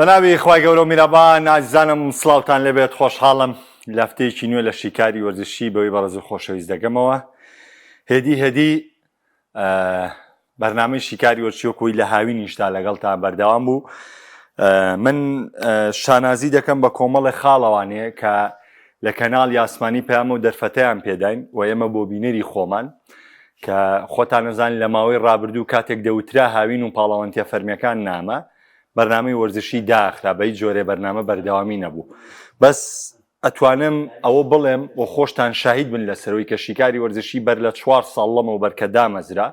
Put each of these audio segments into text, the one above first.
بەناوی خوای گەورە و میرەبان ئازیزانم سڵاوتان لێبێت خۆشحاڵم لە هەفتەیەکی نوێ لە شیکاری وەرزشی بەوەی بەڕێز و خۆشەویست دەگەمەوە هێدی هێدی بەرنامەی شیکاری وەرزشی وەکوی لە هاوینیشدا لەگەڵتان بەردەوام بوو من شانازی دەکەم بە کۆمەڵی خاڵەوانەیە کە لە کەناڵی ئاسمانی پەیامە و دەرفەتەیان پێداین و ئێمە بۆ بینەری خۆمان کە خۆتان نەزان لە ماوەی ڕابردوو کاتێک دەوترا هاوین و پاڵەوانتیە فەرمیەکان نامە بەرنامەی وەرزشی داخرا بە هیچ جۆرێ بەرنامە بەردەوامی نەبوو بەس ئەتوانم ئەوە بڵێم و خۆشتان شاهید بن لەسەرەوەی کە شیکاری وەرزشی بەر لە چوار ساڵ لەمەوبەر کە دامەزرا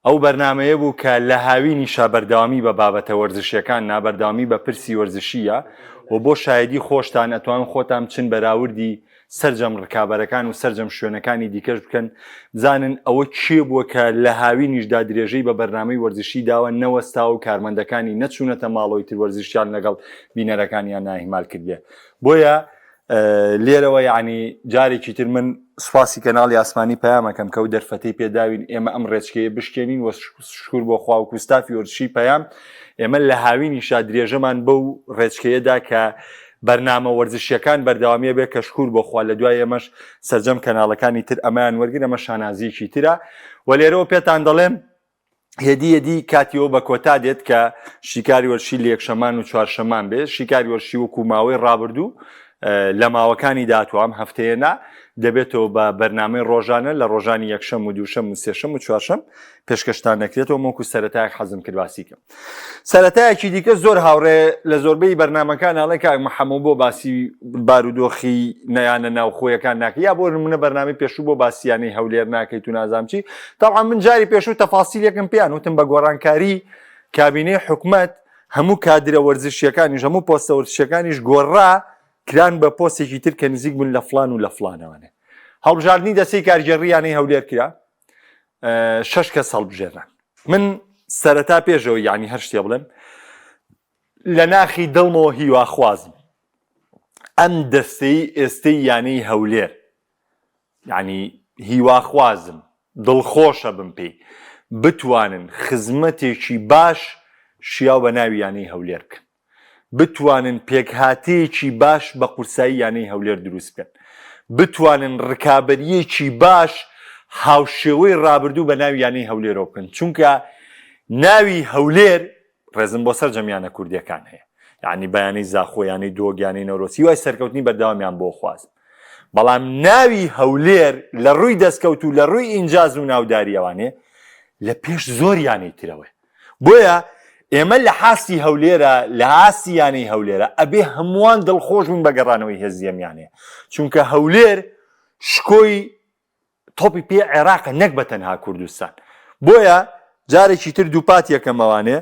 ئەو بەرنامەیە بوو کە لە هاوینیشا بەردەوامی بە بابەتە وەرزشیەکان نا بەردەوامی بە پرسی وەرزشیە و بۆ شایدی خۆشتان ئەتوان خۆتان بچن بەراوردی سەرجەم ڕکابەرەکان و سەرجەم شوێنەکانی دیکەش بکەن بزانن ئەوە کێ بووە کە لە هاوینیشدا درێژەی بە بەرنامەی وەرزشی داوە نەوەستاوە و کارمەندەکانی نەچوونەتە ماڵەوەی تر وەرزشیان لەگەڵ بینەرەکانیان ناهیمال کردبێ بۆیە لێرەوە یعنی جارێکی تر من سوپاسی کەناڵی ئاسمانی پەیامەکەم کە و دەرفەتەی پێداوین ئێمە ئەم ڕێچکەیە بشکێنین وە شکور بۆ خوا و ستافی وەرزشی پەیام ئێمە لە هاوینیشا درێژەمان بەو ڕێچکەیەدا کە بەرنامە وەرزشیەکان بەردەوامیە بێ کە شکور بۆ خوا لە دوای ئێمەش سەرجەم کەناڵەکانی تر ئەمەیان وەرگر ئەمە شانازیەکی ترە و لێرەوە پێتان دەڵێم هێدی هێدی کاتیەوە بە کۆتا دێت کە شیکاری وەرشی لە یەکشەمان و چوارشەمان بێ شیکاری وەرشی وەکو ماوەی ڕابردوو لە ماوەکانی داهاتوو ئەم هەفتەیە نا دەبێتەوە بە بەرنامەی ڕۆژانە لە ڕۆژانی یەکشەم و دووشەم و سێشەم و چوارشەم پێشکەشتان دەکرێتەوە وەکو سەرەتایەک حەزم کرد باسی کەم سەرەتایەکی دیکە زۆر هاوڕێ لە زۆربەی بەرنامەکان ئەڵێ کاک محەممەد بۆ باسی بارودۆخی نیانە ناوخۆیەکان ناکە یا بۆ نمونە بەرنامەی پێشوو بۆ باسییانەی هەولێر ناکەیت و نازام چی تاوان من جاری پێشوو تەفاسیلێکم پێیان وتم بە گۆڕانکاری کابینەی حکومەت هەموو کادرە وەرزشیەکانیش هەموو پۆستە وەرزشیەکانیش گۆڕا کران بە پۆستێکی تر کە نزیک بن لە فلان و لە فلانەوانێ هەڵبژاردنی دەستەی کارگێڕی یانەی هەولێر کرا شەش کەس هەڵبژێران من سەرەتا پێشەوە یعنی هەر شتێ بڵێم لە ناخی دڵمەوە هیواخوازم ئەم دەستەی ئێستەی یانەی هەولێر یعنی هیواخوازم دڵخۆشە بم پێی بتوانن خزمەتێکی باش شیاو بە ناوی یانەی هەولێر بکەن بتوانن پێکهاتەیەکی باش بە قورسایی یانەی هەولێر دروست بکەن بتوانن ڕکابەریەکی باش هاوشێوەی ڕابردوو بە ناوی یانەی هەولێرەوە بکەن چونکە ناوی هەولێر ڕێزم بۆ سەرجەم یانە کوردیەکان هەیە یعنی بەیانەی زاخۆ یانەی دۆک یانەی نەورۆز هیوای سەرکەوتنی بەردەوامیان بۆ خوازم بەڵام ناوی هەولێر لە ڕووی دەستکەوت و لە ڕووی ئینجاز و ناوداریەوانێ لە پێش زۆر یانەی ترەوەی بۆیە ئێمە لە حاستی هەولێرە لە ئاستی یانەی هەولێرە ئەبێ هەمووان دڵخۆش بوون بە گەڕانەوەی هێزی ئەم یانەیە چونکە هەولێر شکۆی تۆپی پێ عێراقە نەک بە تەنها کوردستان بۆیە جارێکی تر دووپات یەکەمەوانێ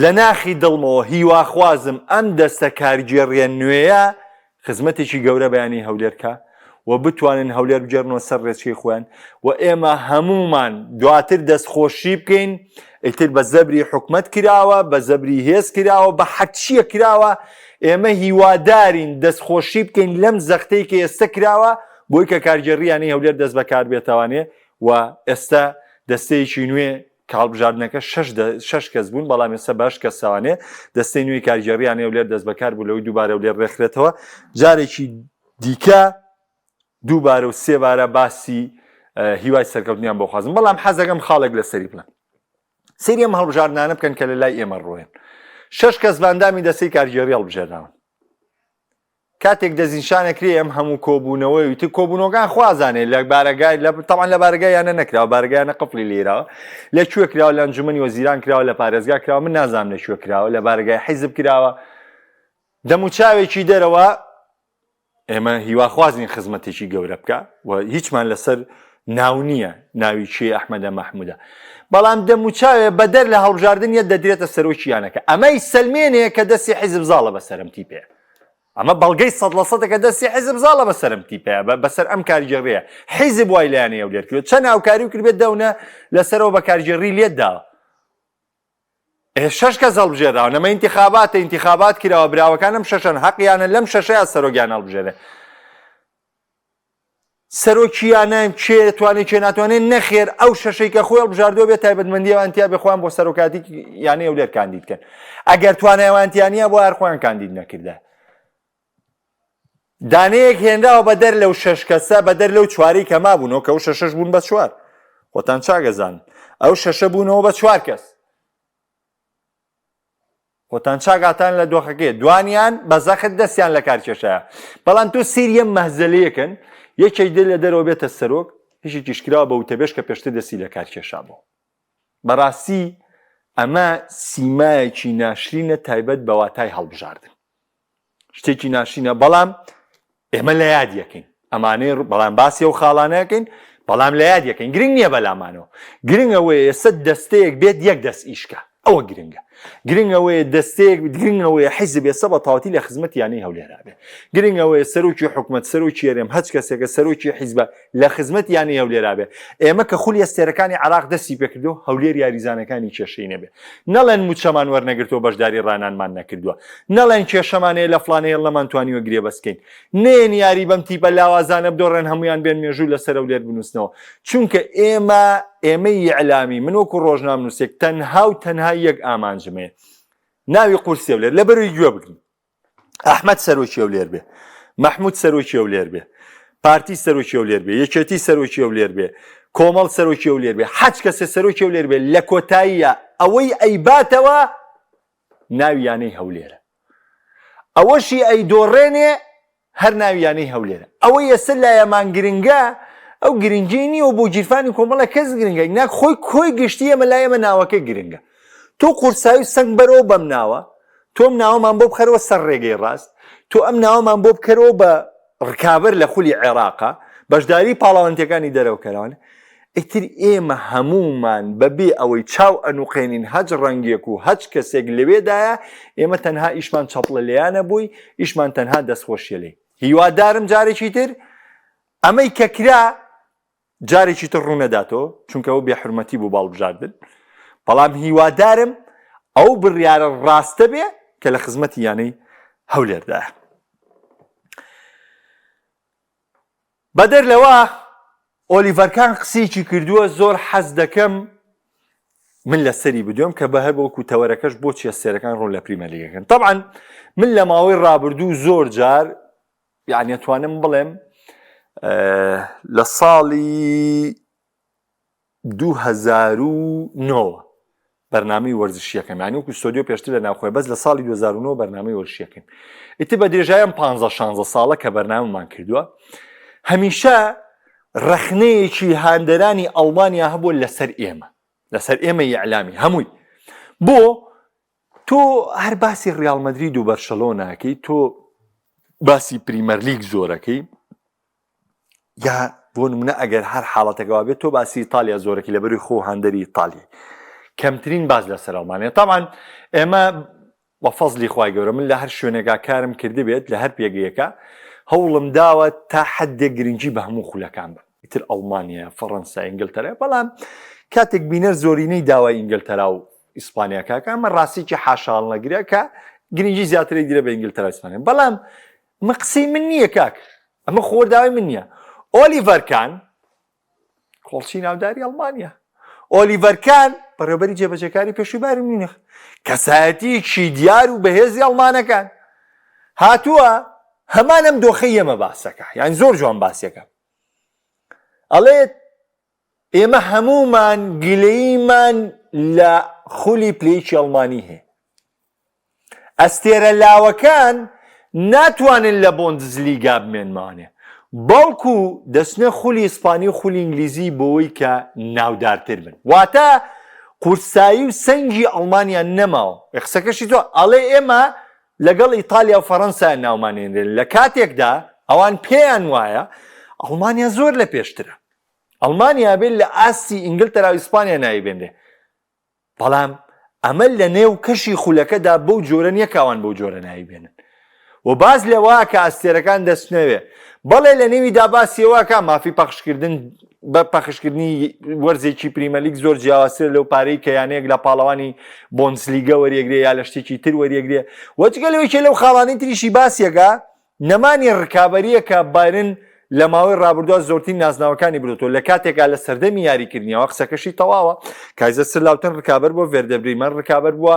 لە ناخی دڵمەوە هیواخوازم ئەم دەستە کارگێڕیە نوێیە خزمەتێکی گەورە بە یانەی هەولێر کا و بتوانن هەولێر بگێڕنەوە سەر ڕێچکەی خۆیان و ئێمە هەموومان دواتر دەستخۆشی بکەین ئیتر بە زەبری حکومەت کراوە بە زەبری هێز کراوە بە حەچیە کراوە ئێمە هیوادارین دەستخۆشی بکەین لەم زەختەی کە ئێستا کراوە بۆی کە کارگێڕی یانەی هەولێر دەست بەکار بێتوانێ و ئێستا دەستەیەکی نوێ کە هەڵبژاردنەکە شەش کەس بوون بەڵام ئێستا بە هەشت کەسەوانێ دەستەی نوێی کارگێڕی یانەی هەولێر دەستبەکار بوو لەوەی دووبارە هەولێر ڕێکخرێتەوە جارێکی دیکە دووبارە و سێبارە باسی هیوای سەرکەوتنیان بۆ خوازم بەڵام حەزەکەم خاڵێک لەسەری بڵێم سەیری ئەم هەڵبژاردنانە بکەن کە لە لای ئێمە ڕۆیان شەش کەس بە ئەندامی دەستەی کارگێڕی هەڵبژێراون کاتێک دەستنیشانەکرێ ئەم هەموو کۆبوونەوەی و تر کۆبوونەوەکان خوازانێ لە بارەگای لە تەوان لە بارەگای یانە نەکراوە بارەگایانە قفلی لێراوە لە کوێ کراوە لە ئەنجومەنی وەزیران کراوە لە پارێزگا کراوە من نازانم لە کوێ کراوە لە بارەگای حیزب کراوە دەموچاوێکی دەرەوە ئێمە هیواخوازین خزمەتێکی گەورە بکە و هیچمان لەسەر ناو نییە ناوی کێ ئەحمەدە مەحمودە بەڵام دەموچاوێ بەدەر لە هەڵبژاردن یە دەدرێتە سەرۆکی یانەکە ئەمەی سەلمێنێ کە دەستی حیزب زاڵە بەسەرم تیپێ ئەمە بەڵگەی سەد لە سەدە کە دەستی حیزب زاڵە بەسەرم تیپەیە بەسەر ئەم کارگێڕیە حیزب وای لە یانەی هەولێر کرد چەند هاوکاری و کردبێت دەونە لەسەرەوە بە کارگێڕی لێت داوە ئێ شەش کەس هەڵبژێراون ئەمە ئینتیخاباتە ئینتیخابات کراوە براوەکان ئەم شەشەن حەقیانە لەم شەشەیان سەرۆکیان هەڵبژێرێ. سەرۆکی یانەن کێ دەتوانێت کێ ناتوانێت نەخێر ئەو شەشەی کە خۆی هەڵبژاردووە بێت تایبەتمەندی ئەوان تیا بێ خۆیان بۆ سەرۆکاتی یانەی هەولێر کاندید کەن ئەگەر توانای ئەوان تیا نییە بۆ هەر خۆیان کاندید نەکردە دانەیەک هێنراوە بە دەر لەو شەش کەسە بە دەر لەو چواری کە مابوونەوە کە ئەو شەشەش بوون بە چوار خۆتان چاگەزان ئەو شەشە بوونەوە بە چوار کەس خۆتان چاگاتان لە دۆخەکەی دوانیان بە زەخت دەستیان لە کار کێشایە بەڵام تۆ سیریە مەهزەلەیەکن یەکێک دێت لە دەرەوە بێتە سەرۆک هیچێکیش کراوە بە وتەبێژ کە پێشتر دەستی لە کار کێشا بوو بەڕاستی ئەمە سیمایەکی ناشرینە تایبەت بە واتای هەڵبژاردن شتێکی ناشینە بەڵام ئێمە لە یاد یەکەین ئەمانەی بەڵام باسی ئەو خاڵانەکەین بەڵام لە یاد یەکەین گرنگ نییە بەلامانەوە گرنگ ئەوەیە ئێستا دەستەیەک بێت یەک دەست ئیشکە ئەوە گرنگە گرنگ ئەوەیە دەستەیەک گرنگ ئەوەیە حیزب ئێستا بە تەواوەتی لە خزمەت یانەی هەولێرا بێ گرنگ ئەوەیە سەرۆکی حکومەت سەرۆکی هەرێم هەچ کەسێکە سەرۆکی حیزبە لە خزمەت یانەی هەولێرا بێ ئێمە کە خولی ئەستێرەکانی عراق دەستی پێکردو هەولێر یاریزانەکانی کێشەی نەبێ نەڵێن موچەمان وەرنەگرتووە بەشداری ڕانانمان نەکردووە نەڵێن کێشەمان هەیە لە فڵان هێڵ نەمانتوانیوە گرێبەست کەین نەیەن یاری بەم تیپە لاوازانە بدۆڕێن هەمویان بێن مێژوو لەسەر هەولێر بنووسنەوە چونکە ئێمە ئێمەی ئیعلامی من وەکو ڕۆژنامنووسێک تەنها و تەنها یەک ئامانجم هەیە ناوی قورسی هەولێر لەبەروی گوێ بگرن ئەحمەد سەرۆکی هەولێر بێ مەحمود سەرۆکی هەولێر بێ پارتی سەرۆکی هەولێر بێ یەکێتی سەرۆکی هەولێر بێ کۆمەڵ سەرۆکی هەولێر بێ حەج کەسێ سەرۆکی هەولێر بێ لە کۆتاییە ئەوەی ئەیباتەوە ناوی یانەی هەولێرە ئەوەشی ئەیدۆڕێنێ هەر ناوی یانەی هەولێرە. ئەوەی ئێستا لایەمان گرنگە ئەو گرنگی نییە و بۆ گیرفانی کۆمەڵە کەس گرنگە نا خۆی کۆی گشتی ئێمە لای ئێمە ناوەکە گرنگە. تۆ قورسایی و سەنگ بەرەوە بەم ناوە، تۆ ئەم ناوەمان بۆ بخەرەوە سەر ڕێگەی ڕاست، تۆ ئەم ناوەمان بۆ بکەرەوە بە ڕکابەر لە خولی عێراقا، بەشداری پاڵاوانتیەکانی دەرەوە کەرەوە. ئیتر ئێمە هەموومان بەبێ ئەوەی چاو ئەنوقێنین هەچ ڕەنگێک و هەچ کەسێک لەوێدایە، ئێمە تەنها ئیشمان چەپڵە لێیانە بووی، ئیشمان تەنها دەستخۆشیە لێی. هیوادارم جارێکی تر ئەمەی کە کرا جارێکی تر ڕوونەداتەوە، چونکە ئەوە بێحورمەتی بوو بە هەڵبژاردن، بەڵام هیوادارم ئەو بڕیارە ڕاستە بێ کە لە خزمەتی یانەی هەولێردایە. بەدەر لەوە ئۆلیڤەر کان قسەیەکی کردووە زۆر حەز دەکەم من لەسەری بدوێم کە بە هەر وەکو تەوەرەکەش بۆ چێستێرەکان ڕوون لە پریمەرلیگەکەن طبعا من لە ماوەی ڕابردوو زۆر جار یعنی توانم بڵێم لە ساڵی 2009 بەرنامەی وەرزشیەکەم یانی وەکو ستۆدیۆ پێشتر لە ناوخۆی بەس لە ساڵی 2009 بەرنامەی وەرزشیەکەم ئیتر بە درێژای ئەم 15 16 ساڵە کە بەرنامەمان کردووە هەمیشە ڕەخنەیەکی هاندەرانی ئەڵمانیا هەبوو لەسەر ئێمە لەسەر ئێمە ئیعلامی هەمووی بۆ تۆ هەر باسی ڕیاڵ مەدرید و بەرشەلۆناکەی تۆ باسی پریمەرلیگ زۆرەکەی یا بۆ نمونە ئەگەر هەر حاڵەتەکە وابێت تۆ باسی ئیتالیا زۆرەکی لەبەروی خۆ هاندەری ئیتالیای کەمترین باس لەسەر ئەڵمانیا تاوان ئێمە بە فەزلی خوای گەورە من لە هەر شوێنێکا کارم کردبێت لە هەر پێگەیەکە هەوڵم داوە تا حدێک گرنگی بە هەموو خولەکان بم ئیتر ئەڵمانیا فەڕەنسا ئینگلتەرا بەڵام کاتێک بینەر زۆرینەی داوای ئینگلتەرا و ئیسپانیا کاکە ئەمە ڕاستێکی حاشاڵ نەگرە کە گرنگی زیاتری گرە بە ئینگلتەرا ئیسپانیا بەڵام مە قسەی من نییە کاک ئەمە خۆر داوای من نییە ئۆلیڤەر کان کۆڵچی ناوداری ئەڵمانیا ئۆلیڤەر کان بەڕێوبەری جێبەجێکاری پێشووی بایرن میونخ کەسایەتیەکی دیار و بەهێزی ئەڵمانەکان هاتووە هەمان ئەم دۆخەی ئێمە باسەکە یان زۆر جوان باسیەکە ئەڵێت ئێمە هەمومان گلەییمان لە خولی پلەیەکی ئەڵمانی هەیە ئەستێرە لاوەکان ناتوانن لە بۆندزلیگا بمێنمانێ بەڵکو دەچنە خولی ئیسپانی و خولی ئینگلیزی بۆوەی کە ناودارتر بن واتە قورسایی و سەنگی ئەڵمانیا نەماوە قسەکەشی زۆر ئەڵێ ئێمە لەگەڵ ئیتالیا و فەڕەنسا ناومانێنرێن لە کاتێکدا ئەوان پێیان وایە ئەڵمانیا زۆر لە پێشترە ئەڵمانیا بێت لە ئاستی ئینگلتەرا و ئیسپانیا ناوی بێنرێ بەڵام ئەمە لە نێو کەشی خولەکەدا بەو جۆرە نییە کە ئەوان بەو جۆرە ناوی بێنن و باس لەوە کە ئەستێرەکان دەچنەوێ بەڵێ لە نێویدا باسی ئەوە کە مافی پەخشکردن بە پەخشکردنی وەرزێکی پریمەلیگ زۆر جیاوازترە لەو پارەی کە یانەیەک لە پاڵەوانی بۆندسلیگە وەریەگرێ یا لە شتێکی تر وەریەگرێ وەجگە لەوەی کە لەو خاڵانەی تریشی باسیەکە نەمانی ڕکابەریە کە بایرن لە ماوەی ڕابردووە زۆرترین نازناوەکانی بردۆتەوە لە کاتێکا لە سەردەمی یاریکردنیەوە قسەکەشی تەواوە کایزەرسلاوتن ڕکابەر بووە ڤێردەر بریمەن ڕکابەر بووە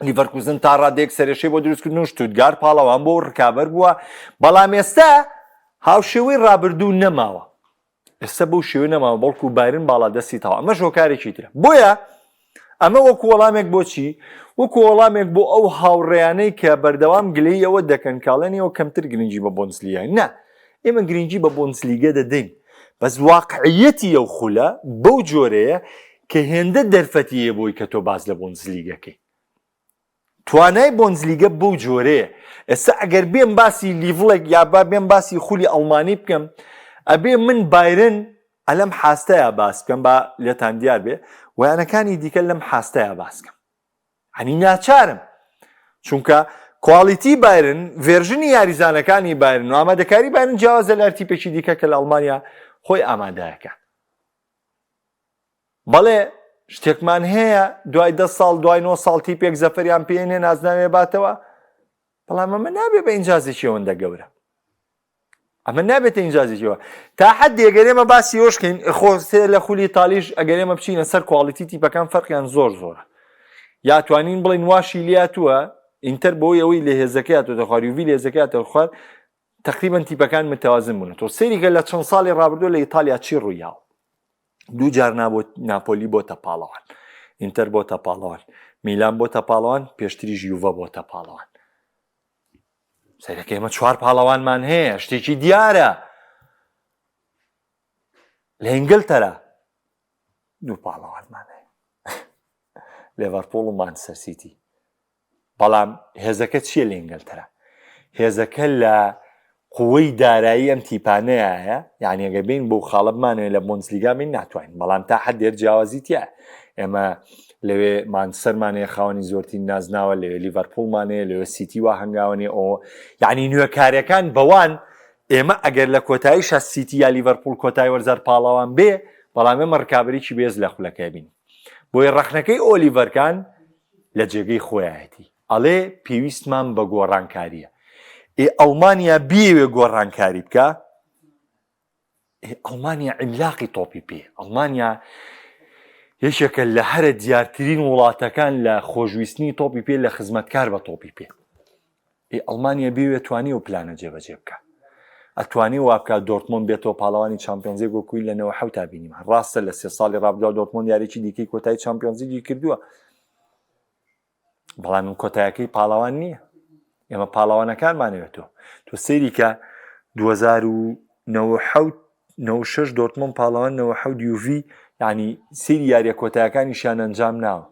لیڤەرکوزن تا ڕادەیەک سەرێشەی بۆ دروستکردن و شتوتگار پاڵەوان بووە و ڕکابەر بووە بەڵام ئێستا هاوشێوەی ڕابردوو نەماوە ئێستا بەو شێوە نەماوە بەڵکو بایرن باڵادەستی تەواو ئەمەش هۆکارێکی ترە بۆیە ئەمە وەکو وەڵامێک بۆچی وەکو وەڵامێک بۆ ئەو هاوڕێیانەی کە بەردەوام گلەی ئەوە دەکەن کاڵێن ئێوە کەمتر گرنگی بە بۆندسلیگا نا ئێمە گرنگی بە بۆندسلیگە دەدەین بەس واقعیەتی ئەو خولە بەو جۆرەیە کە هێندە دەرفەتی هەیە بۆی کە تۆ باس لە بۆندسلیگەکەی توانای بۆندسلیگە بەو جۆرەیە ئێستا ئەگەر بێم باسی level ێک یا با بێم باسی خولی ئەڵمانی بکەم ئەبێ من بایرن ئەلەم حاستەیە باس بکەم با لێتان دیار بێ ویانەکانی دیکە لەم حاستەیە باس کەم هەنی ناچارم چونکە quality بایرن version ی یاریزانەکانی بایرن و ئامادەکاری بایرن جیاوازە لە تیپێکی دیکە کە لە ئەڵمانیا خۆی ئامادەکە بەڵێ شتێکمان هەیە دوای دە ساڵ دوای نۆ ساڵ تیپێک زەفەریان پێێنێ نازناوێ باتەوە بەڵام ئەمە نابێ بە ئینجازێکی ئەوەندە گەورە ئەمە نابێتە ئینجازێکیەوە تا حدی ئەگەر ئێمە باسی ئەوشکەین خۆ لە خولی تالیش ئەگەر ئێمە بچینە سەر quality تیپەکان فەرقیان زۆر زۆرە یا توانین بڵین واشی لیاتووە ئینتەر بۆی ئەوەی لە هێزەکەی تۆ دەخوار یوڤی لە هێزەکەی خوار تقریبا تیپەکان متوازن بوون تۆ سەیریکە لە چەند ساڵی ڕابردوو لە ئیتالیا چی ڕوویاوە دوو جار ناپۆلی بۆتە پاڵەوان ئینتەر بۆتە پاڵەوان میلان بۆتە پاڵەوان پێشتریش یوڤە بۆتە پاڵەوان سەیرەکە ئێمە چوار پاڵەوانمان هەیە شتێکی دیارە لە ئینگلتەرا دوو پاڵەوانمان هەیە لێڤەرپوڵ و مانچستەر سیتی بەڵام هێزەکە چییە لە ئینگلتەرا؟ هێزەکە لە قوەی دارایی ئەم تیپانەیە یعنی ئەگەر بین بۆ خاڵە بمانەوێت لە بۆندسلیگا بین ناتوانین بەڵام تا حدێر جیاوازی تیا ئێمە لەوێ مانچستەرمانەیە خاوەنی زۆرترین نازناوە لەوێ لیڤەرپوڵمانەیە لەوێ سیتی وا هەنگاوەنێ ئەو یعنی نوێکارەکان بەوان ئێمە ئەگەر لە کۆتاییشا سیتی یا لیڤەرپوڵ کۆتای وەرزار پاڵەوان بێ بەڵام ئێمە ڕکابەرێکی بێز لە خولەکە بین بۆیە ڕەخنەکەی ئۆلیڤەرکان لە جێگەی خۆیایەتی ئەڵێ پێویستمان بە گۆڕانکاریە ئێ ئەڵمانیا بیەوێ گۆڕانکاری بکە ئەڵمانیا عیملاقی تۆپی پێ ئەڵمانیا یەکێکە لە هەرە دیارترین وڵاتەکان لە خۆشویستنی تۆپی پێ لە خزمەتکار بە تۆپی پێ ئێ ئەڵمانیا بیەوێ توانی ئەو پلانە جێبەجێ بکا ئەتوانی وا بکات دۆرتمۆند بێتەوە پاڵەوانی چامپیۆنزیگ وەکوی لە 97 تا بینیمان ڕاستە لە سێ ساڵی ڕابردووە دۆرتمۆند یاریی دیکەی کۆتایی چامپیۆنزیگی کردووە بەڵام کۆتایەکەی پاڵەوان نییە ئێمە پاڵەوانەکانمانەوێتەوە تۆ سەیری کە 2009 96 دۆرتمۆند پاڵەوان 97 یوڤی یعنی سەیری یاریە کۆتایەکانیشیان ئەنجام ناوە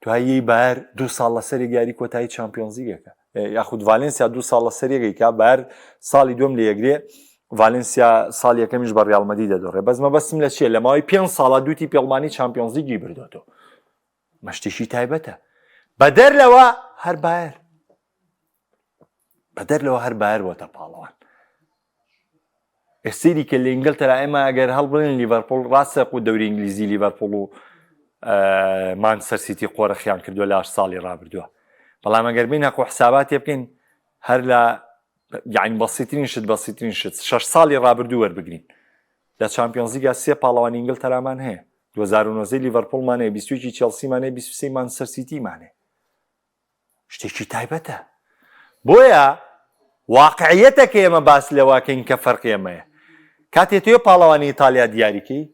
دوایی بایەر دوو ساڵ لەسەر یەک یاری کۆتایی چامپیۆنزلیگەکە یاخود ڤالنسیا دوو ساڵ لەسەر یەکەیکا بایەر ساڵی دوم لە یەکرێ ڤالنسیا ساڵ یەکەمیش بە ڕیاڵ مەدرید دەدۆڕێ بەس مەبەستم لە چییە لە ماوەی پێ ساڵا دووتی پێڵمانی چامپیۆنزلیگی بردۆتەوە مەشتێکی تایبەتە بەدەر لەوە هەر بایەر بەدەر لەوە هەر بایەر بۆتە پاڵەوان سەیری کە لە ئینگلتەرا ئێمە ئەگەر هەڵبڵێن لیڤەرپوڵ ڕاستە و دەوری ئینگلیزی لیڤەرپوڵ و مانچستەر سیتی قۆرخیان کردووە لاش ساڵی ڕابردووە بەڵام ئەگەر بین هەق و حساباتێ بکەین هەر لە یعنی بەسیترین شت بەسیترین شت شش ساڵی ڕابردوو وەربگرین لە چامپیۆنزلیگا سێ پاڵەوانی ئینگلتەرامان هەیە 2009 لیڤەرپوڵمان هەیە 21 چێڵسیمان هەیە 23 مانچستەر سیتیمان هەیە شتێکی تایبەتە بۆیە واقعیەتە کە ئێمە باس لەوەکەین کە فەرقی ئێمەیە کاتێ تۆ پاڵەوانی ئیتالیا دیاریکەی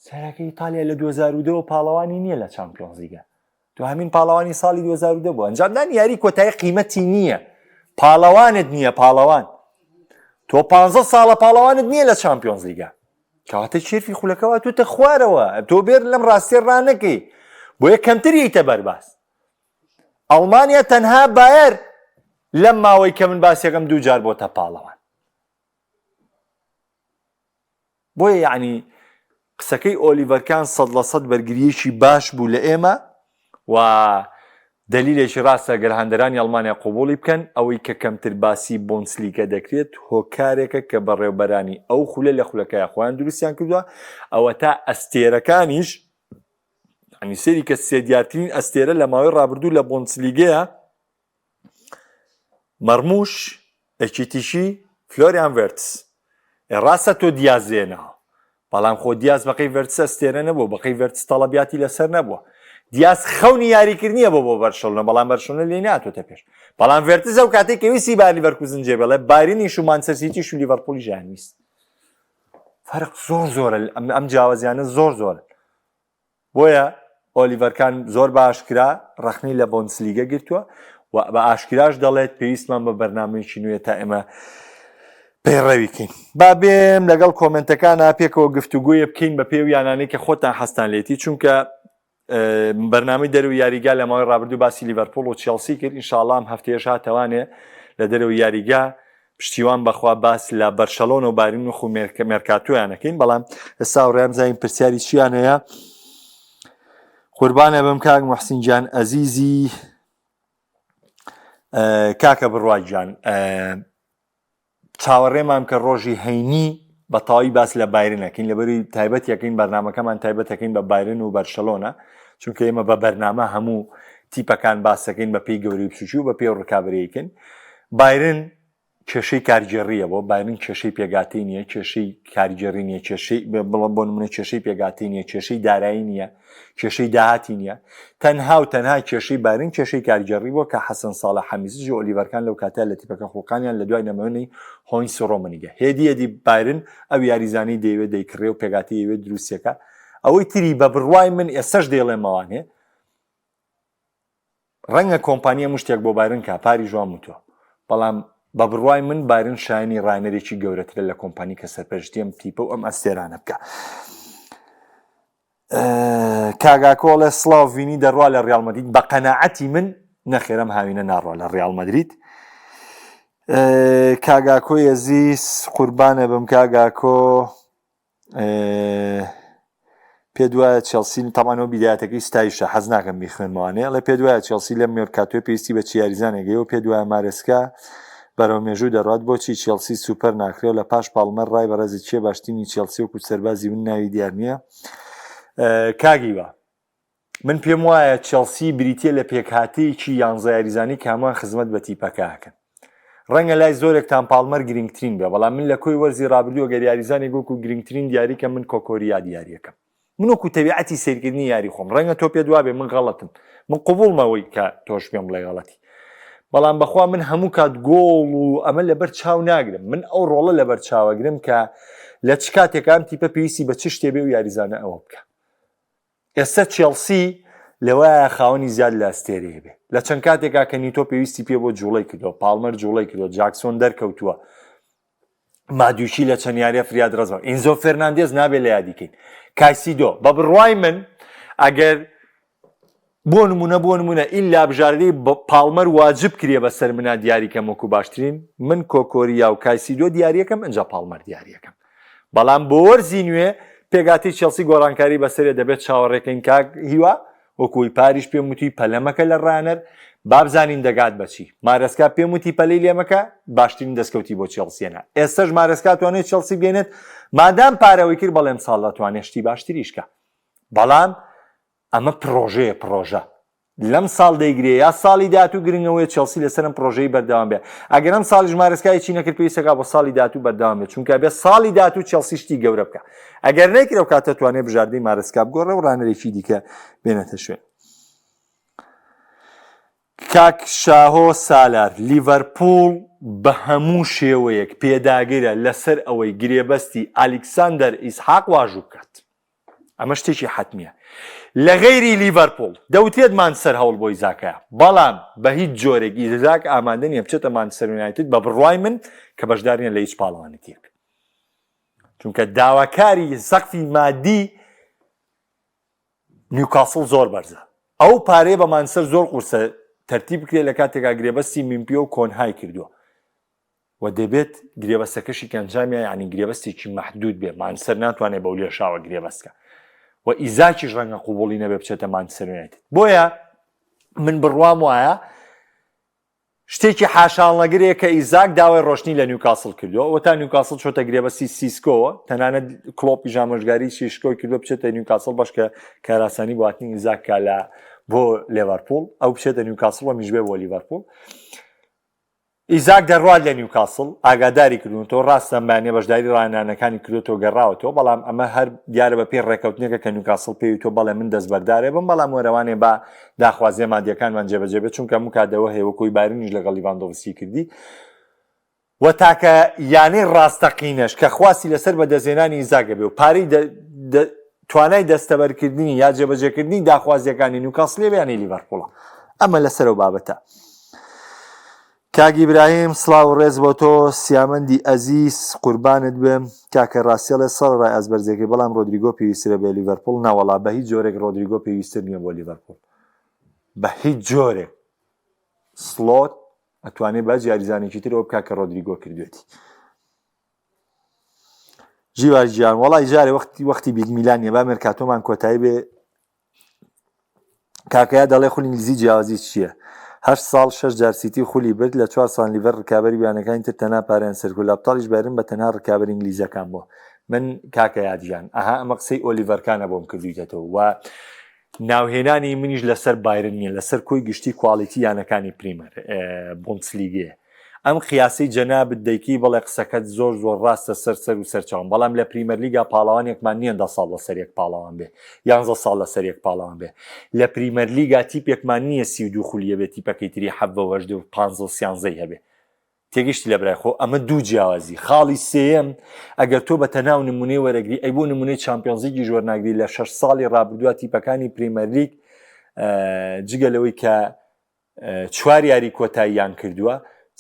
سەرەکە ئیتالیا لە 2002 پاڵەوانی نییە لە چامپیۆنزلیگە دوهەمین پاڵەوانی ساڵی 2002 بوو ئەنجامدان یاری کۆتایی قیمەتی نییە پاڵەوانت نییە پاڵەوان تۆ پ ساڵە پاڵەوانت نییە لە چامپیۆنزلیگە کەواتە curve ی خولەکەوە توتە خوارەوە تۆ بێر لەم ڕاستیە ڕانەکەی بۆیە کەمتر یتە بەرباس ئەڵمانیا تەنها بایەر لەم ماوەی کە من باسیەکەم دوو جار بۆتە پاڵەوان بۆیە یعنی قسەکەی ئۆلیڤەرکان سەد لە سەد بەرگریەکی باش بوو لە ئێمە و دەلیلێکی ڕاستە گەر هاندەرانی ئەڵمانیا قبوڵی بکەن، ئەوەی کە کەمتر باسی بۆندسلیگا دەکرێت هۆکارێکە کە بەڕێوبەرانی ئەو خولە لە خولەکەیا خۆیان دروستیان کردووە، ئەوەتا ئەستێرەکانیش یانی سەیری کە سێ دیارترین ئەستێرە لە ماوەی ڕابردوو لە بۆندسلیگەیە مەرموش، ئەکیتیشی، فلۆریان ڤێرتس ئێ ڕاستە تۆ دیاز لێناوە بەڵام خۆ دیاز بەقەی ڤێرتس ئەستێرە نەبووە بەقەی ڤێرتس تەڵەبیاتی لەسەر نەبووە دیاز خەونی یاریکردنیە بۆ بۆ بەرشەلۆنە بەڵام بەرشەلۆنە لێی ناتۆتە پێش بەڵام ڤێرتس ئەو کاتێک کە ویستی بار لیڤەرکوزن جێبێڵێ بایرنیش و مانچستەر سیتیش و لیڤەرپوڵیش یان ویست فەرق زۆر زۆرە ئەم جیاوازیانە زۆر زۆرن بۆیە ئۆلیڤەر کان زۆر بە ئاشکرا ڕەخنەی لە بۆندسلیگە گرتووە و بە ئاشکراش دەڵێت پێویستمان بە بەرنامەیەکی نوێ تا ئێمە پەیڕەوی کەین. با بێم لەگەڵ کۆمێنتەکانا پێکەوە گفتوگۆیە بکەین بە پێی و یانانەی کە خۆتان حەزتان لێتی چونکە بەرنامەی دەرەوەی یاریگا لە ماوەی ڕابردوو باسی لیڤەرپوڵ و چێڵسی کرد ئینشاڵڵا ئەم هەفتەیەش هاتەوانێ لە دەرەوەی یاریگا پشتیوان بەخوا باس لە بەرشەلۆنە و بایرن میونخ و مێرکاتۆیان ئەکەین بەڵام ئێستا هاوڕێیان بزانین پرسیاری چیان هەیە قوربانە بم کاک محسین گیان ئەزیزی کاکە بڕوا گیان چاوەڕێمان کە ڕۆژی هەینی بە تەواوی باس لە بایرن ئەکەین لەبەری تایبەت یەکەین بەرنمەکەمان تایبەتەکەین بە بایرن و بەرشەلۆنە چونکە ئێمە بە بەرنامە هەموو تیپەکان باسەکەین بە پێی گەورەی بچوکی و بە پێی ڕکابەرەیەکن بایرن کێشەی کارگێڕییە بۆ بایرن کێشەی پێگاتەی نییە کێشەی کارگێڕی نییە کێشەی بڵم بۆ نمونە کێشەی پێگاتەی نییە کێشەی دارایی نییە کێشەی داهاتی نییە تەنها و تەنها کێشەی بایرن کێشەی کارگێڕی بووە کە حەسەن ساڵە حەمیزج و ئۆلیڤەر کان لەو کاتە لە تیپەکە خوڵقانیان لە دوای نەمانی هۆینس و ڕۆمەنیگە هێدی هێدی بایرن ئەو یاریزانەی دەیەوێت دەیکڕێ و پێگاتەی ئەیەوێت دروستیەکە ئەوەی تری بە بڕوای من ئێستەش دەیڵێمەوانێ ڕەنگە کۆمپانیا مشتێک بۆ بایرن کا پاریش وام وتوە بەڵام بە بڕوای من بایرن شایانی ڕانەرێکی گەورەترە لە کۆمپانی کە سەرپەرشتی ئەم تیپە و ئەم ئەستێرانە بکە کاگاکۆڵێ سڵاو ڤینی دەڕوا لە ڕیاڵ مەدرید بە قەناعەتی من نەخێرم هاوینە ناڕوا لە ڕیاڵ مەدرید کاگاکۆ یەزیز قوربانە بم کاگاکۆ پێت وایە چێڵسی تەمانەوە بیدایەتەکەی ستایشە حەز ناکەم بیخوێنمەوانێ ئەڵێ پێت وایە چێڵسی لەم مێرکاتۆی پێویستی بە چ یاریزانێک هەیە و پێت وایە مارێسکا بەرەو مێژوو دەڕات بۆچی چێڵسی سوپەر ناکرێ و لە پاش پاڵمەر ڕای بەڕێزت کێ باشترینی چێڵسی وەکو سەربازی من ناوی دیار نییە کاگیوا من پێم وایە چێڵسی بریتە لە پێکهاتەیەکی یانزە یاریزانی کە هەمووان خزمەت بە تیپەکە ئەکەن ڕەنگە لای زۆرێکتان پاڵمەر گرنگترین بێ بەڵام من لە کۆی وەرزی ڕابردوو گەر یاریزانێک وەکو گرنگترین دیاریکە من کۆکۆریا دیاریەکەم من وەکو تەبیعەتی سەیرکردنی یاری خۆم ڕەنگە تۆ پێت وابێ من غەڵەتم من قبوڵمەوەی کە تۆش پێم بڵێ غەڵەتی بەڵام بەخوا من هەموو کات گۆڵ و ئەمە لەبەر چاو ناگرم من ئەو ڕۆڵە لەبەر چاوەگرم کە لە چ کاتێکان تیپە پێویستی بە چ شتێ بێ و یاریزانە ئەوە بکە ئێستا چێڵسی لەوایە خاوەنی زیاد لە ئەستێرەیە بێ لە چەند کاتێکا کە نیتۆ پێویستی پێ بۆ جوڵەی کردووە پاڵمەر جوڵەی کردووە جاکسۆن دەرکەوتووە مادویشی لە چەند یاریە فریاد ڕەزەوە ئینزۆ فێرناندێز نابێت لە یادیکەین کایسیدۆ بە بڕوای من ئەگەر بۆ نمونە بۆ نمونە ئیلا بژاردەی پاڵمەر واجب کرێ بەسەر منا دیاریکەم وەکو باشترین من کۆکۆریا و کایسیدۆ دیاریەکەم ئەجا پاڵمەر دیاریەکەم بەڵام بۆ وەرزی نوێ پێگاتی چێڵسی گۆڕانکاری بەسەرێ دەبێت چاوەڕێکەین کاک هیوا وەکوی پاریش پێم وتی پەلەمەکە لە ڕانەر بابزانین دەگات بەچی مارەسکا پێم وتی پەلەی لێمەکە باشترین دەستکەوتی بۆ چێڵسیەنە ئێستش مارەسکا توانێت چێڵسی بگەێنێت مادام پارەوەی کرد بەڵێم ساڵ دەتوانێت شتی باشتریشکە بەڵام ئەمە پڕۆژەیە پڕۆژە لەم ساڵ دەیگرێ یا ساڵی داهاتوو گرنگەوەیە چێڵسی لەسەر ئەم پڕۆژەی بەردەوام بێ ئەگەر ئەم ساڵیش مارێسکا هیچی نەکرد پێویستەکە بۆ ساڵی داهاتوو بەردەوام بێت چونکە بێ ساڵی داهاتوو چێڵسی شتی گەورە بکە ئەگەر نەیکرد ئەو کاتە توانێت بژاردەی مارێسکا بگۆڕێ و ڕانەرێکی دیکە بێنێتە شوێن کاک شاهۆ سالار لیڤەرپوڵ بە هەموو شێوەیەک پێداگرە لەسەر ئەوەی گرێبەستی ئالیکساندەر ئیسحاق واژوو بکات ئەمە شتێکی حەتمیە لە غەیری لیڤەرپوڵ دەوترێت مانچستەر هەوڵ بۆ ئیزاکەیە بەڵام بە هیچ جۆرێک ئیزاک ئامادە نییە بچێتە مانچستەر یونایتد بە بڕوای من کە بەشدار نییە لە هیچ پاڵەوانێتیەک چونکە داواکاری سەقفی مادی نیوکاسڵ زۆر بەرزە ئەو پارەیە بە مانچستەر زۆر قورسە تەرتیب بکرێت لە کاتێکا گرێبەستی میمپیۆ و کۆنهای کردووە و دەبێت گرێبەستەکەشی کە ئەنجامیا یعنی گرێبەستێکی مەحدود بێ مانچستەر ناتوانێت بەو لێشاوە گرێبەستکە و ئیزاکیش ڕەنگە قوبوڵی نەبێ بچێتە مانچستەر یونایتد بۆیە من بڕوام وایە شتێکی حاشاڵنەگرێ کە ئیزاک داوای ڕۆشنی لە نیوکاسڵ کردووە و تا نیوکاسڵ چۆتە گرێبەستی سیسکۆوە تەنانەت کلۆپی ژامۆژگاری سیشکۆی کردووە بچێتە نیوکاسڵ بەشکە کاراسانی بۆ هاتنی ئیزاک کا لە بۆ لێڤەرپوڵ ئەو بچێتە نیوکاسڵ و میشبێ بۆ لیڤەرپوڵ. ئیزاک دەڕوات لە نیوکاسڵ، ئاگاداری کردوونەتەوە، ڕاستە ئەم بەیانییە بەشداری ڕاهێنانەکانی کردووەتەوە گەڕاوەتەوە، بەڵام ئەمە هەر دیارە بەپێی ڕێککەوتنێکە کە نیوکاسڵ پێی وتووە بەڵێ من دەستبەردارێ بم، بەڵام وەرەوانێ با داخوازییە مادییەکانمان جێبەجێ بێت، چونکە هەموو کات ئەوە هەیە وەک ئەوەی بایرنیش لەگەڵ لیڤاندۆڤسکی کردی. و تاکە یانەی ڕاستەقینەش کە خواستی لەسەر بەدەستهێنانی ئیزاک هەبێ و پارەی توانای دەستەبەرکردنی یا جێبەجێکردنی داخوازییەکانی نیوکاسڵ هەبێ یانەی لیڤەرپوڵە. ئەمە لەسەر ئەو بابەتە. کاک ئیبراهیم سڵاو و ڕێز بۆ تۆ سیامەندی ئەزیز قوربانت بم کاکە ڕاستیەڵێ سەڕەڕای ئاست بەرزیەکەی بەڵام ڕۆدریگۆ پێویسترە بێ لیڤەرپوڵ نەوەڵا بە هیچ جۆرێک ڕۆدریگۆ پێویستر نییە بۆ لیڤەرپوڵ بە هیچ جۆرێک سڵۆت ئەتوانێ باج یاریزانێکی تر ئەوە بکا کە ڕۆدریگۆ کردوێتی. ژیوار گیان وەڵی جارێ وەختی وەختی بیگ میلان نیە با مێرکاتۆمان کۆتایی بێ کاکەیا دەڵێ خولی ئینگلیزی جیاوازی چییە؟ هەشت ساڵ شەش جار سیتی خولی برد لە چوار ساڵ لیڤەر ڕکابەری یانەکانی تر تەنها پارەیان سەرکو لاپتاڵیش بایرن بە تەنها ڕکابەری ئینگلیزەکان بووە من کاکە یادگیان ئەها ئەمە قسەی ئۆلیڤەرکانە بۆم کردویتەتەوە و ناوهێنانی منیش لەسەر بایرن نییە لەسەر کۆی گشتی quality یانەکانی پریمەر بۆندسلیگەیە ئەم قیاسی جەنابت دەیکی بەڵێ قسەکەت زۆر زۆر ڕاستە سەر سەر و سەرچاوم بەڵام لە پریمەرلیگا پاڵەوانێکمان نییە دە ساڵ لەسەر یەک پاڵەوان بێ یانزە ساڵ لەسەر یەک پاڵەوان بێ لە پریمەرلیگا تیپێکمان نییە 32 خولیە بێ تیپەکەی تری حەڤە و هەژدە و پانزە و سیانزەی هەبێ تێگەشتی لە برای خۆ ئەمە دوو جیاوازی خاڵی سێیەم ئەگەر تۆ بە تەناو نمونەی وەرەگری ئەی بۆ نمونەی چامپیۆنزیگیش وەرناگری لە شەش ساڵی ڕابردووە تیپەکانی پریمەرلیگ جگە لەوەی کە چوار یاری کۆتاییان کردووە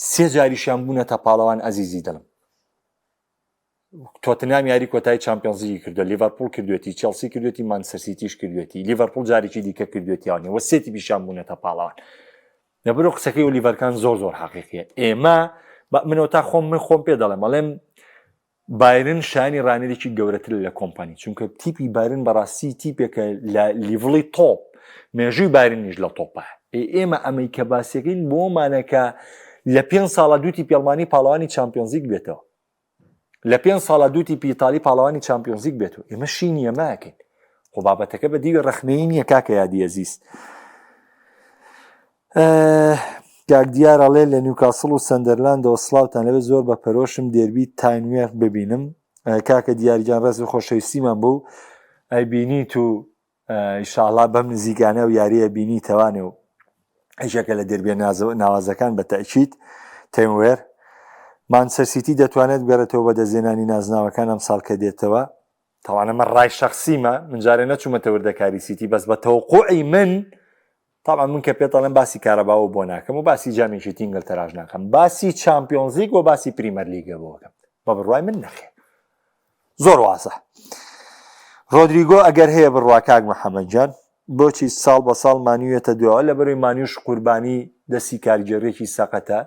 سێ جاریشیان بوونەتە پاڵەوان ئەزیزی دڵم تۆتنهام یاری کۆتایی چامپیۆنزلیگی کردووە لیڤەرپوڵ کردوێتی چێڵسی کردوێتی مانچستەر سیتیش کردوێتی لیڤەرپوڵ جارێکی دیکە کردوێتیانە وە سێ تیپیشیان بوونەتە پاڵەوان لەبەرو قسەکەی ئۆلیڤەرکان زۆر زۆر حەقیقیە ئێمە منەوە تا خۆم من خۆم پێ دەڵێم ئەڵێم بایرن شانی ڕانەرێکی گەورەتر لە کۆمپانی چونکە تیپی بایرن بەڕاستی تیپێکە لە level ی تۆپ مێژووی بایرنیش لە تۆپە ئێمە ئەمەی کە باسیەکەین بۆمانەکە لە پێ ساڵە دوو تیپی ئەڵمانی پاڵەوانی چامپیۆنزیک بێتەوە لە پێنج ساڵا دوو تیپی ئیتالی پاڵەوانی چامپیۆنزلیگ بێت و ئێمە شینی ئەمەکەین خۆ بابەتەکە بە دیوی ڕەخنەیی نییە کاکە یادی ئەزیز کاک دیار ئەڵێ لە نیوکاسڵ و سەندەرلاندەوە سڵاوتان لەوێ زۆر بە پەرۆشم دێربی تاینوێر ببینم کاکە دیارگیان ڕێز و خۆشەویستیمان بوو ئەی بینیت و ئیشاڵا بەم نزیکانە و یاریە بینی تەوانێ و یەکێکە لە دێربیە ناوازەکان بە تەئکید تەیموێر مانچستەر سیتی دەتوانێت بگەڕێتەوە بە دەستێنانی نازناوەکان ئەم ساڵ کە دێتەوە تاوان ئەمە ڕای شخصیمە من جارێ نەچوومەتە وردەکاری سیتی بەس بە تەوقعی من طبعا من کە پێت دەڵێم باسی کارەباوە بۆ ناکەم و باسی جامێکی ئینگلتەراش ناکەم باسی چامپیۆنزلیگ و باسی پریمەرلیگە بۆکەم بە بڕوای من نەخێر زۆر وازە ڕۆدریگۆ ئەگەر هەیە بڕوا کاک محەممەد جان بۆچی ساڵ بە ساڵ مانیوێتە دواوە لە بەروی مانیوش قوربانی دەستی کارگێڕیەکی سەقەتە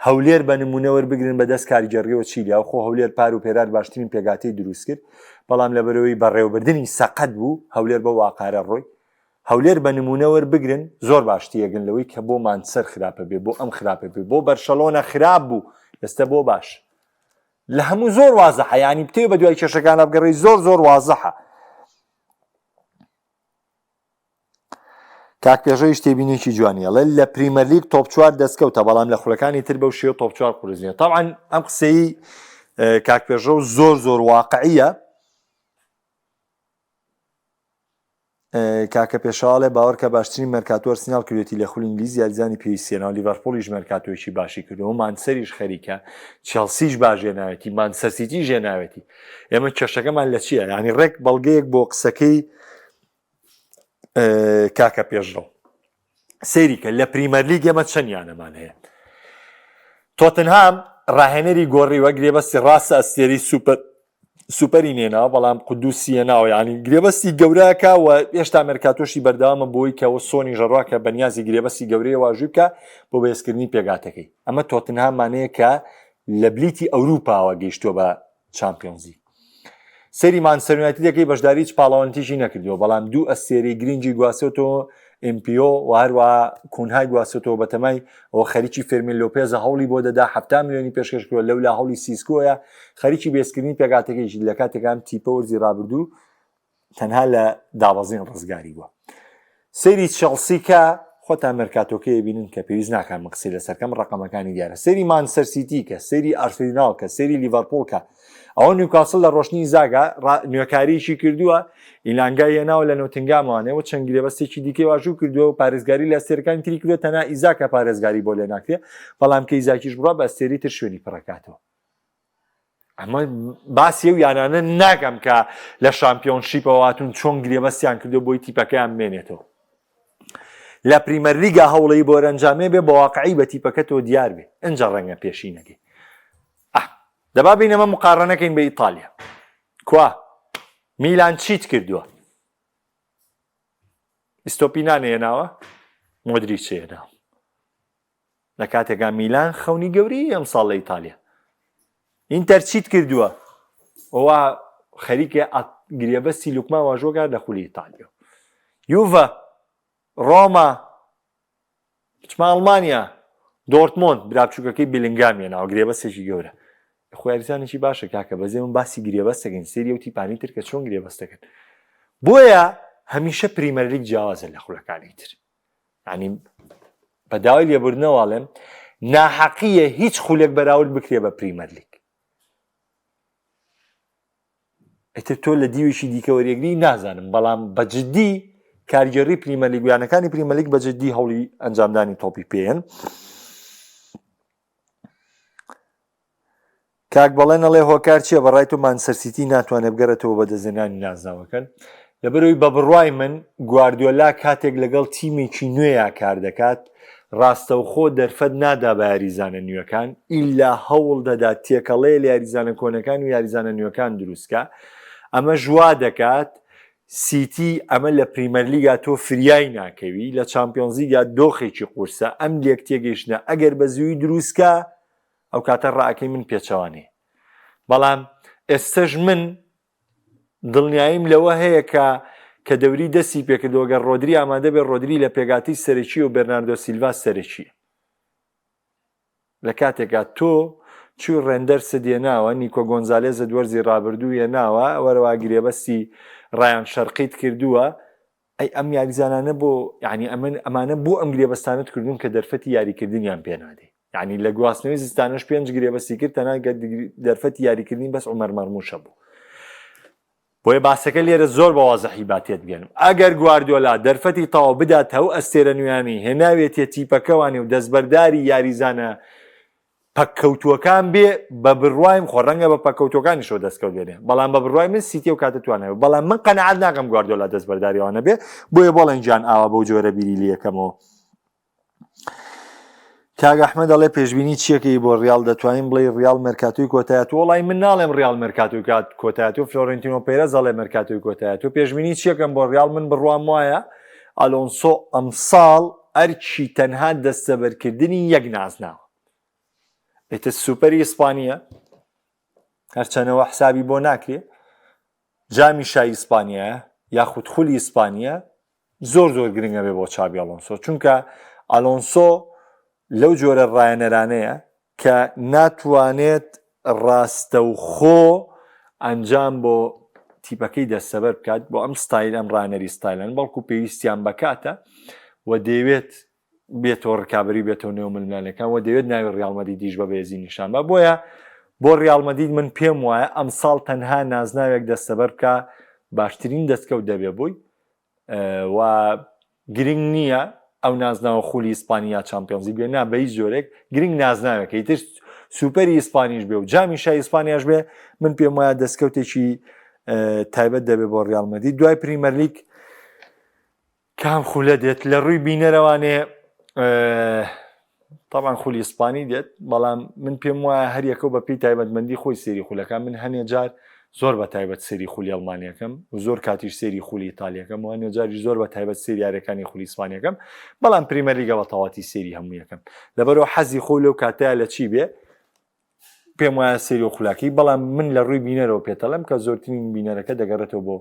هەولێر بە نمونە وەربگرن بە دەست کارگێڕیەوە چی لیا خۆ هەولێر پار و پێرار باشترین پێگاتەی دروست کرد بەڵام لە بەرەوەی بەڕێوەبردننی سەقەت بوو هەولێر بە واقارە ڕۆی هەولێر بە نمونە وەربگرن زۆر باشتیەگن لەوەی کە بۆ مانچسەر خراپە بێ بۆ ئەم خراپە بێ بۆ بەرشەلۆنە خراپ بوو ئێستا بۆ باش لە هەموو زۆر وازحە یانی بتەوێ بە دوای کێشەکانە بگەڕێی زۆر زۆر وازحە کاک پێشەویش تێبینێکی جوانی ئەڵێ لە پریمەرلیگ تۆپ چوار دەستکەوتە بەڵام لە خولەکانی تر بەو شێوە تۆپ چوار قورس نییە تاوان ئەم قسەی کاک پێشەو زۆر زۆر واقعیە کاکە پێشەوا ئەڵێ باوەڕکە باشترین مێرکاتۆ ئەرسیناڵ کردوێتی لە خولی ئینگلیز یاریزانی پێویستی هێناوە لیڤەرپوڵیش مێرکاتۆیەکی باشی کردووە مانچسەریش خەریکە چێڵسیش باش هێناوێتی مانچستەر سیتیش هێناوێتی ئێمە کێشەکەمان لە چییە یانی ڕێک بەڵگەیەک بۆ قسەکەی کاکە پێشڕەو سەیری کە لە پریمەرلیگ ئێمە چەند یانەمان هەیە تۆتنهام ڕاهێنەری گۆڕیوە گرێبەستی ڕاستە ئەستێری سوپەر سوپەری نێناوە بەڵام قودوسی هێناوە یعنی گرێبەستی گەورەکە و هێشتا مێرکاتۆشی بەردەوامە بۆی کەەوە سۆنی ژەڕوا کە بەنیازی گرێبەستی گەورەیە واژوو بکە بۆ بەهێزکردنی پێگاتەکەی ئەمە تۆتنهامانەیە کە لە بلیتی ئەوروپاوە گەیشتووە بە چامپیۆنزی سەیری مانچستەر یونایتد دەکەی بەشداری هیچ پاڵەوانێتیشی نەکردووە بەڵام دوو ئەستێرەی گرنگی گواستۆتەوە ئێمپیۆ و هەروەها کونهای گواستۆتەوە بەتەمای ئەوە خەریکی فێرمین لۆپێزە هەوڵی بۆ دەدا 70 میلیۆنی پێشکەش کردووە لەولا هەوڵی سیسکۆیە خەریکی بێزکردنی پێکهاتەکەیشی لە کاتێکام تیپە وەرزی ڕابردوو تەنها لە دابەزین ڕزگاری بووە سەیری چێڵسی کە. خۆتان مێرکاتۆکەی بینن کە پێویست ناکات من قسەی لەسەرکەم ڕقەمەکانی دیارە سەیری مانچستەر سیتی کە سەیری ئارسیناڵ کە سەیری لیڤەرپوڵ کە ئەوە نیوکاسڵ لە ڕۆشنی ئیزاگا نوێکاریی کردووە ئیلانگای هێناوە لە نۆتنگاموانەوە چەند گرێبەستێکی دیکەی واژوو کردووە و پارێزگاری لە ئەستێرەکانی تری کردووە تەنها ئیزاکە پارێزگاری بۆ لێ ناکرێ بەڵام کە ئیزاکیش بڕا بە ئەستێری تر شوێنی پڕەکاتەوە ئەمە باسی ئەو یانانە ناکەم کە لە شامپیۆنشیپەوە هاتوون چۆن گرێبەستیان کردو بۆی تیپەکەیان بمێنێتەوە لە پریمەرلیگا هەوڵی بۆ ئەنجامێ بێ بە واقعی بە تیپەکە تۆ دیار بێ ئەنجا ڕەنگە پێشی نەگەی دەبا بین ئەمە مقاڕنەکەین بە ئیتالیا کوا میلان چیت کردووە ئیستۆپینان هێناوە مۆدریچ هێناوە لە کاتێکا میلان خەونی گەورەی ئەمساڵ لە ئیتالیا ئینتەر چیت کردووە ئەوە خەریکە گرێبەستی لوکمان واژۆگار لە خولی ئیتالیا یوڤە ڕۆما بچمە ئەڵمانیا دۆرتمۆند برا بچووکەکەی بیلنگام هێناوە گرێبەستێکی گەورە خۆ یاریزانێکی باشە کاکە بەزێ من باسی گرێبەستەکەین سێری ئەو تیپانی تر کە چۆن گرێبەستەکەن بۆیە هەمیشە پریمەرلیگ جیاوازە لە خولەکانی تر ینی بە داوای لێبوردنەوەڵێم ناحەقیە هیچ خولێک بەراورد بکرێ بە پریمەرلیگ ئیتر تۆ لە دیوێکی دیکە وەریەگری نازانم بەڵام بە جدی کارگێڕی پریمەرلیگ و یانەکانی پریمەرلیگ بە جدی هەوڵی ئەنجامدانی تۆپی پێن کاک بەڵێن ئەڵێ هۆکار چییە بەڕای تۆ مانچستەر سیتی ناتوانێت بگەڕێتەوە بە دەستێنانی نازناوەکەن لەبەرەوەی بە بڕوای من گواردیۆلا کاتێک لەگەڵ تیمێکی نوێیا کار دەکات ڕاستەوخۆ دەرفەت نادا بە یاریزانە نوێکان ئیلا هەوڵ دەدات تێکەڵەیە لە یاریزانە کۆنەکان و یاریزانە نوێکان دروستکا ئەمەش وا دەکات سیتی ئەمە لە پریمەرلیگا تۆ فریای ناکەوی لە چامپیۆنزلیگا دۆخێکی قورسە ئەم لێک تێگەیشتنە ئەگەر بە زووی دروستکا ئەو کاتە ڕاکەی من پێچەوانەیە بەڵام ئێستەش من دڵنیاییم لەوە هەیە کە کە دەوری دەستی پێکردەوە گەر ڕۆدری ئامادە بێت ڕۆدری لە پێگاتی سەرەکی و بەرناردۆ سیلڤا سەرەکیە لە کاتێکا تۆ چوی ڕێندەرست هێناوە نیکۆ گۆنزالێزت وەرزی ڕابردوو هێناوە وەرەوە گرێبەستی ڕایان شەرقیت کردووە ئەی ئەم یاریزانانە بۆ یعنی ئەمن ئەمانە بۆ ئەم گرێبەستانت کردوون کە دەرفەتی یاریکردنیان پێنادەی یعنی لە گواستنەوەی زستانەش پێنج گرێبەستی کرد تەنها دەرفەتی یاریکردنی بەس عمر مەرموشە بوو بۆیە باسەکە لێرە زۆر بە وازحی با تێت بگەنم ئەگەر گواردیۆلا دەرفەتی تەواو بدات ئەو ئەستێرە نوێیانەی هێناوێتیە تیپەکەوانی و دەستبەرداری یاریزانە پەککەوتووەکان بێ بە بڕوایم خۆ ڕەنگە بە پەککەوتوەکانیشەوە دەستکەوت بێنێ بەڵام بە بڕوای من سیتی و کاتە توانای بەڵام من قەناعەت ناکەم گواردیۆلا دەستبەرداری ئەوانە بێ بۆیە بۆڵێن گیان ئاوا بەو جۆرە بیری لێکەمەوە کاک ئەحمەد ئەڵێ پێشبینی چیەکەی بۆ ڕیاڵ دەتوانین بڵێ ڕیاڵ مێرکاتۆی کۆتایەت وڵی من ناڵێم ڕیاڵ مێرکاتۆی کات کۆتایەت و فلۆرنتینۆ پێرەز ئەڵێ مێرکاتۆی کۆتایەت و پێشبینی چیەکەم بۆ ڕیاڵ من بڕوام وایە ئەلۆنسۆ ئەمساڵ ئەرکی تەنها دەستەبەرکردنی یەک نازناوە ئیتر سوپەری ئیسپانیە هەرچەنەوە حسابی بۆ ناکرێ جامی شای ئیسپانیایە یاخود خولی ئیسپانیا زۆر زۆر گرنگە بێ بۆ چابی ئەڵۆنسۆ چونکە ئەلۆنسۆ لەو جۆرە ڕایەنەرانەیە کە ناتوانێت ڕاستەوخۆ ئەنجام بۆ تیپەکەی دەستەبەر بکات بۆ ئەم ستایل ئەم ڕانەری ستایلن بەڵکو پێویستیان بەکاتە و دەیەوێت بێتەوە ڕکابی بێتەوە نێو ململانێکان و دەیەوێت ناوی ڕیاڵ مەدریدیش بە بەهێزی نیشان بە بۆیە بۆ ڕیاڵ مەدرید من پێم وایە ئەمساڵ تەنها نازناوێک دەستەبەر بکە باشترین دەستکەوت دەبێ بۆی و گرنگ نییە ئەو نازناوە خولی ئیسپانیا چامپیۆنزی بێ نا بە هیچ جۆرێک گرنگ نازناوێکە ئیتر سوپەری ئیسپانیش بێ و جامی شای ئیسپانیاش بێ من پێم وایە دەستکەوتێکی تایبەت دەبێ بۆ ڕیاڵ مەدرید دوای پریمەرلیگ کام خولە دێت لە ڕووی بینەرەوانێ تاوان خولی ئیسپانی دێت بەڵام من پێم وایە هەریەکە و بە پێی تایبەتمەندی خۆی سێری خولەکان من هەنێ جار زۆر بە تایبەت سێری خولی ئەڵمانیەکەم و زۆر کاتیش سێری خولی ئیتالیەکەم و هەنێ جاریش زۆر بە تایبەت سێری یاریەکانی خولی ئیسپانیەکەم بەڵام پریمەرلیگە بە تەواتی سێری هەموو یەکەم لەبەرەوە حەزی خۆ لەو کاتەیە لە چی بێ پێم وایە سێری و خولاکی بەڵام من لە ڕووی بینەرەوە پێتەڵم کە زۆرترین بینەرەکە دەگەڕێتەوە بۆ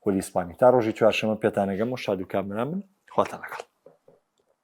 خولی ئیسپانی تا ڕۆژی چوارشەمە پێتانەگەم و شاد و کامەران بن خواتان لەگەڵ.